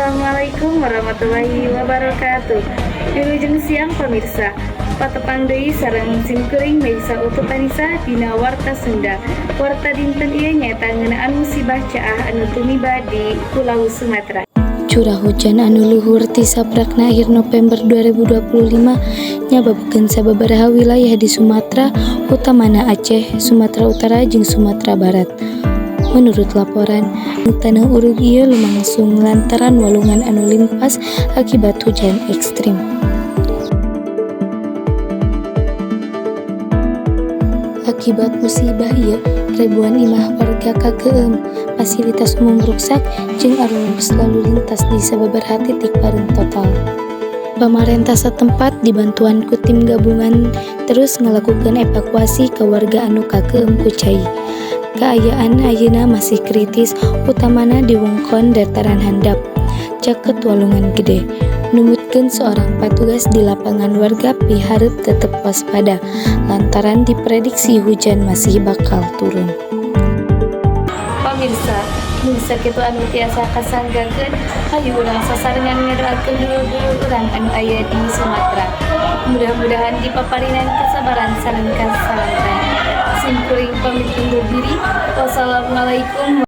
Assalamualaikum warahmatullahi wabarakatuh. Wilujeng siang, pemirsa. Patepang deui sareng simkuring, Meisa Ututanisa, dina Warta Sunda. Warta dinten ieu nyaeta ngeunaan musibah caah anu tumiba di Pulau Sumatera. Curah hujan anu luhur ti saprakna akhir November 2025 nyababkeun sababaraha wilayah di Sumatera, utamana Aceh, Sumatera Utara jeung Sumatera Barat. Menurut laporan, taneuh urug ieu lumangsung lantaran walungan anu limpas akibat hujan ekstrim. Akibat musibah ieu, ribuan imah warga kakeum, fasilitas umum ruksak, jeung arus lalu lintas di sababaraha titik bareng total. Pamarentah satempat dibantuan ku tim gabungan terus ngalakukeun evakuasi ka warga anu kakeum ku cai. Kaayaan ayeuna masih kritis, utamana di wewengkon dataran handap caket Walungan Gede. Numutkeun seorang patugas di lapangan, warga pihareup tetep waspada lantaran diprediksi hujan masih bakal turun. Pamirsa, mung sakitu anu tiasa kasanggakeun. Hayu urang sasarengan ngadoakeun dulur-dulur urang anu aya di Sumatera. Mudah-mudahan dipaparinan kesabaran sareng kasalamatan. Simkuring pamit undur diri. Wassalamualaikum.